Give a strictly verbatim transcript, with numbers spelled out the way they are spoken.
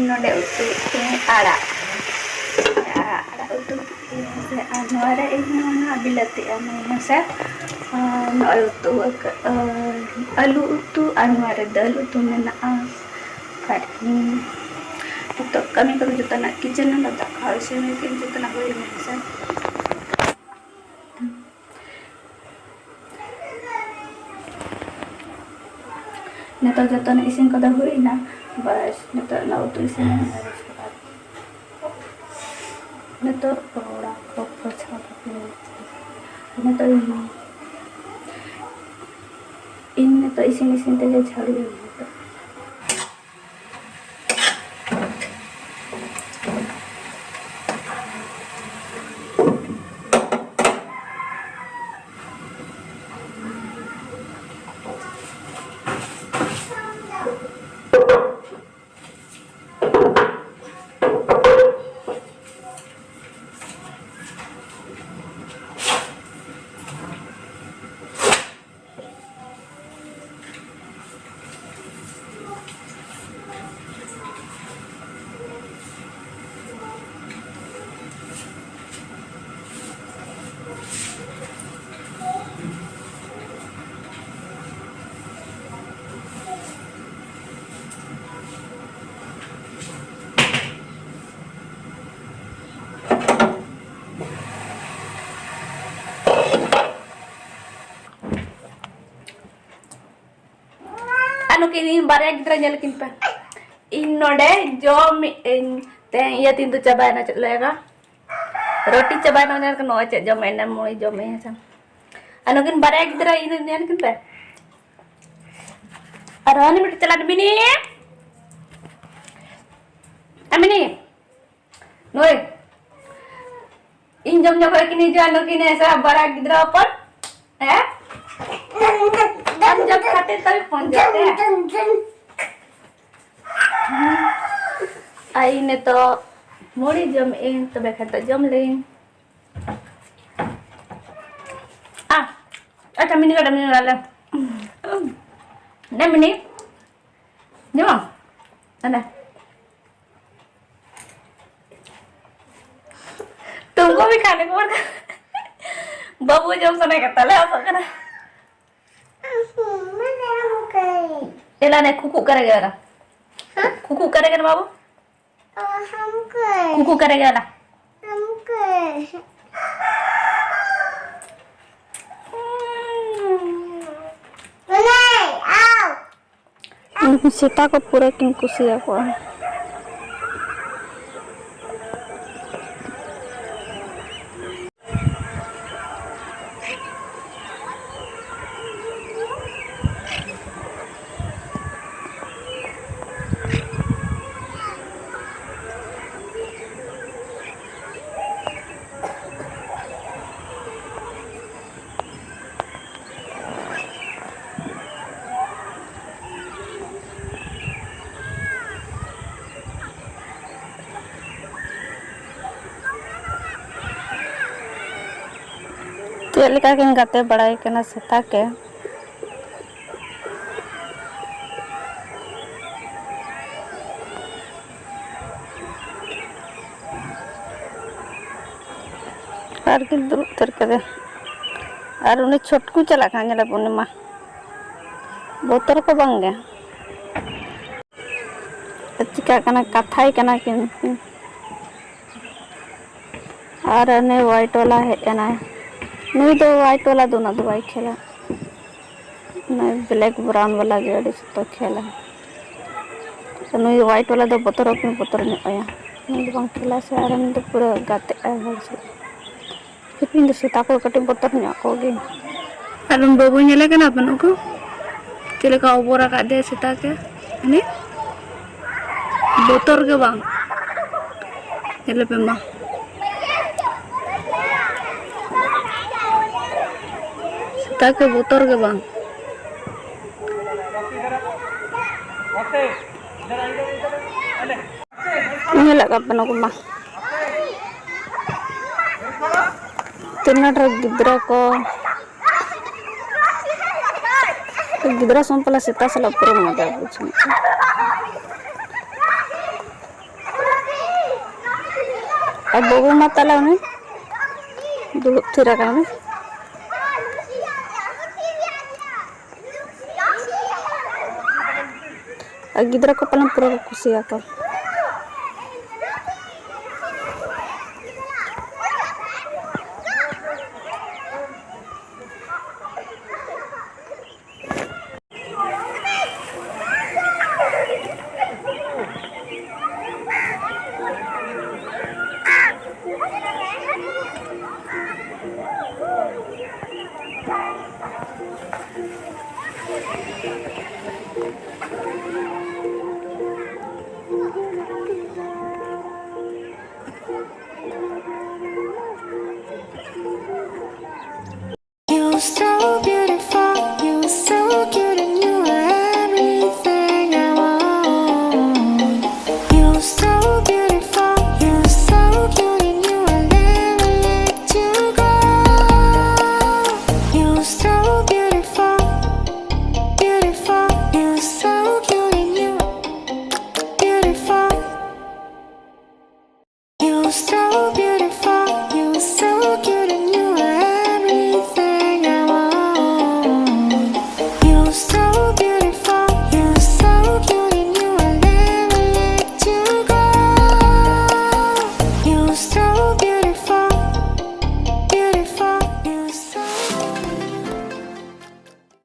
ᱱᱚᱰᱮ ᱩᱛᱩ ᱠᱮᱫᱟᱹᱧ ᱟᱲᱟᱜ, ᱟᱲᱟᱜ ᱩᱛᱩ ᱠᱮᱫᱟᱹᱧ ᱦᱮᱸᱥᱮ᱾ ᱟᱨ ᱱᱚᱣᱟ ᱨᱮ ᱤᱧ ᱦᱚᱸ ᱚᱱᱟ ᱵᱤᱞᱟᱹᱛᱤ ᱟᱹᱞᱩ ᱦᱮᱸᱥᱮ᱾ ᱟᱨ ᱱᱚᱜᱼᱚᱭ ᱩᱛᱩ ᱟᱠᱟᱫ, ᱟᱹᱞᱩ ᱩᱛᱩ ᱟᱨ ᱱᱚᱣᱟ ᱨᱮ ᱫᱟᱹᱞ ᱩᱛᱩ ᱢᱮᱱᱟᱜᱼᱟ᱾ ᱟᱨ ᱤᱧ ᱱᱤᱛᱚᱜ ᱠᱟᱹᱢᱤ ᱠᱚᱫᱚ ᱡᱚᱛᱚᱱᱟᱜ ᱠᱤᱪᱮᱱ ᱨᱮᱱᱟᱜ ᱫᱟᱠᱟ ᱤᱥᱤᱱ ᱢᱤᱥᱤᱱ ᱡᱚᱛᱚᱱᱟᱜ ᱦᱩᱭ ᱮᱱᱟ ᱦᱮᱸᱥᱮ᱾ ᱱᱤᱛᱚᱜ ᱡᱚᱛᱚᱱᱟᱜ ᱤᱥᱤᱱ ᱠᱚᱫᱚ ᱦᱩᱭ ᱮᱱᱟ᱾ ᱵᱟᱥ, ᱱᱤᱛᱚᱜ ᱚᱱᱟ ᱩᱛᱩ ᱤᱥᱤᱱ ᱦᱩᱭ ᱮᱱᱟ᱾ ᱱᱤᱛᱚᱜ ᱚᱲᱟᱜ ᱠᱚ ᱯᱚᱨᱪᱷᱟ ᱠᱟᱛᱮ, ᱱᱤᱛᱚᱜ ᱤᱧ, ᱤᱧ ᱱᱤᱛᱚᱜ ᱤᱥᱤᱱ ᱤᱥᱤᱱ ᱛᱮᱜᱮ ᱡᱷᱟᱹᱲᱩᱭᱟᱹᱧ ᱱᱤᱛᱚᱜ᱾ ᱟᱨ ᱱᱩᱠᱤᱱ ᱤᱧ ᱵᱟᱨᱭᱟ ᱜᱤᱫᱽᱨᱟᱹ ᱧᱮᱞ ᱠᱤᱱ ᱯᱮ᱾ ᱤᱧ ᱱᱚᱰᱮ ᱡᱚᱢ ᱟᱹᱧ᱾ ᱛᱮᱦᱮᱧ ᱤᱭᱟᱹ ᱛᱤᱧ ᱫᱚ ᱪᱟᱵᱟᱭᱮᱱᱟ, ᱪᱮᱫ ᱞᱟᱹᱭᱟ, ᱨᱩᱴᱤ ᱪᱟᱵᱟᱭᱮᱱᱟ᱾ ᱧᱮᱞ ᱠᱤᱱ ᱱᱚᱜᱼᱚᱭ ᱪᱮᱫ ᱡᱚᱢ ᱮᱱᱟ, ᱢᱩᱲᱤ ᱡᱚᱢ ᱟᱹᱧ ᱦᱮᱸᱥᱮ᱾ ᱟᱨ ᱱᱩᱠᱤᱱ ᱵᱟᱨᱭᱟ ᱜᱤᱫᱽᱨᱟᱹ ᱤᱧ ᱧᱮᱞ ᱠᱤᱱ ᱯᱮ᱾ ᱟᱨ ᱦᱟᱹᱱᱤ ᱢᱤᱫᱴᱤᱡ ᱪᱟᱞᱟᱜ ᱢᱤᱱᱤ, ᱮ ᱢᱤᱱᱤ, ᱱᱩᱭ ᱤᱧ ᱡᱚᱢ ᱡᱚᱠᱷᱚᱡ ᱠᱤᱱ ᱦᱤᱡᱩᱜᱼᱟ ᱱᱩᱠᱤᱱ ᱦᱮᱸᱥᱮ, ᱵᱟᱨᱭᱟ ᱜᱤᱫᱽᱨᱟᱹ ᱦᱚᱯᱚᱱ᱾ ᱦᱮᱸ? ᱟᱢ ᱡᱚᱢ ᱠᱷᱟᱹᱛᱤᱨ ᱛᱮ ᱯᱷᱳᱱ ᱡᱚᱢ ᱛᱮ᱾ ᱟᱨ ᱤᱧ ᱱᱤᱛᱚᱜ ᱢᱩᱲᱤ ᱡᱚᱢᱮᱜ ᱟᱹᱧ, ᱛᱚᱵᱮ ᱠᱷᱟᱱ ᱫᱚ ᱡᱚᱢ ᱞᱮᱧ᱾ ᱟ, ᱟᱪᱪᱷᱟ, ᱢᱤᱱᱤ ᱠᱟᱴᱟ, ᱢᱤᱱᱤ ᱠᱟᱴᱟ ᱞᱮ᱾ ᱫᱮ ᱢᱤᱱᱤ, ᱡᱚᱢᱟᱢ? ᱟᱞᱮ᱾ ᱠᱚ ᱢᱮᱠᱷᱟᱱ ᱮᱠᱵᱟᱨ ᱵᱟᱹᱵᱩ ᱡᱚᱢ ᱥᱟᱱᱟ ᱠᱟᱱ ᱛᱟᱞᱮ ᱟᱥᱚᱜ ᱠᱟᱱᱟ᱾ ᱮᱞᱟ ᱱᱮ ᱠᱷᱩᱠᱩᱜ ᱠᱟᱨᱮ ᱜᱮ ᱮᱞᱟ᱾ ᱠᱷᱩᱠᱩᱜ ᱠᱟᱨᱮ ᱜᱮ ᱵᱟᱹᱵᱩ᱾ ᱠᱷᱩᱠᱩᱜ ᱠᱟᱨᱮ ᱜᱮ ᱮᱞᱟ᱾ ᱩᱱᱠᱩ ᱥᱮᱛᱟ ᱠᱚ ᱯᱩᱨᱟᱹ ᱠᱤᱱ ᱠᱩᱥᱤᱭᱟᱠᱚᱣᱟ᱾ ᱪᱮᱫ ᱞᱮᱠᱟ ᱠᱤᱱ ᱜᱟᱛᱮ ᱵᱟᱲᱟᱭ ᱠᱟᱱᱟ ᱥᱮᱛᱟ ᱠᱮ᱾ ᱟᱨ ᱠᱤᱱ ᱫᱩᱲᱩᱵ ᱩᱛᱟᱹᱨ ᱠᱟᱫᱮ᱾ ᱟᱨ ᱩᱱᱤ ᱪᱷᱚᱴᱠᱩ ᱪᱟᱞᱟᱜ ᱠᱟᱱᱟ, ᱧᱮᱞᱮ ᱯᱩᱨᱱᱤᱢᱟ᱾ ᱵᱚᱛᱚᱨ ᱠᱚ ᱵᱟᱝ ᱜᱮ᱾ ᱪᱤᱠᱟᱹᱜ ᱠᱟᱱᱟ, ᱠᱟᱛᱷᱟᱭ ᱠᱟᱱᱟ ᱠᱤᱱ᱾ ᱟᱨ ᱩᱱᱤ white ᱣᱟᱞᱟ ᱦᱮᱡ ᱮᱱᱟᱭ᱾ ᱱᱩᱭ ᱫᱚ white ᱣᱟᱞᱟ ᱫᱚ ᱩᱱᱟᱹᱜ ᱫᱚ ᱵᱟᱭ ᱠᱷᱮᱞᱟ᱾ ᱚᱱᱟ black brown ᱵᱟᱞᱟ ᱜᱮ ᱟᱹᱰᱤ ᱥᱚᱠᱛᱚ ᱠᱷᱮᱞᱟ᱾ ᱱᱩᱭ white ᱵᱟᱞᱟ ᱫᱚ ᱵᱚᱛᱚᱨ ᱦᱚᱸᱠᱤᱱ ᱵᱚᱛᱚᱨ ᱧᱚᱜ ᱟᱭᱟ᱾ ᱩᱱᱤ ᱫᱚ ᱵᱟᱝ ᱠᱷᱮᱞᱟ ᱥᱮ, ᱟᱨ ᱩᱱᱤ ᱫᱚ ᱯᱩᱨᱟᱹ ᱜᱟᱛᱮᱜ ᱟᱭ ᱦᱚᱲ ᱥᱟᱶ᱾ ᱯᱷᱤᱨ ᱤᱧ ᱫᱚ ᱥᱮᱛᱟ ᱠᱚ ᱠᱟᱹᱴᱤᱡ ᱵᱚᱛᱚᱨ ᱧᱚᱜ ᱟᱠᱚ ᱜᱮ᱾ ᱟᱨ ᱩᱱᱤ ᱵᱟᱹᱵᱩ ᱧᱮᱞᱮ ᱠᱟᱱᱟ ᱵᱮᱱ ᱩᱱᱠᱩ ᱪᱮᱫ ᱞᱮᱠᱟ ᱚᱵᱚᱨ ᱟᱠᱟᱫ ᱫᱮ ᱥᱮᱛᱟ ᱠᱮ? ᱩᱱᱤ ᱵᱚᱛᱚᱨ ᱜᱮ ᱵᱟᱝ᱾ ᱧᱮᱞᱮ ᱯᱮ ᱢᱟ᱾ ᱥᱮᱛᱟ ᱠᱚ ᱵᱚᱛᱚᱨ ᱜᱮ ᱵᱟᱝ᱾ ᱧᱮᱞᱮᱫ ᱠᱚᱣᱟ ᱯᱮ ᱱᱩᱠᱩ ᱢᱟ᱾ ᱛᱤᱱᱟᱹᱜ ᱰᱷᱮᱨ ᱜᱤᱫᱽᱨᱟᱹ ᱠᱚ᱾ ᱜᱤᱫᱽᱨᱟᱹ ᱥᱟᱶ ᱯᱟᱞᱮ ᱥᱮᱛᱟ ᱥᱟᱞᱟᱜ ᱯᱩᱨᱟᱹ ᱢᱚᱡᱟ ᱵᱩᱡᱷᱟᱹᱜ ᱠᱟᱱᱟ᱾ ᱟᱨ ᱵᱟᱹᱵᱩ ᱢᱟ ᱛᱟᱞᱮ ᱩᱱᱤ ᱫᱩᱲᱩᱵ ᱛᱷᱤᱨ ᱟᱠᱟᱱᱟ᱾ ᱟᱨ ᱜᱤᱫᱽᱨᱟᱹ ᱠᱚ ᱯᱟᱞᱮᱱ ᱯᱩᱨᱟᱹ ᱠᱚ ᱠᱩᱥᱤᱭᱟᱠᱚ᱾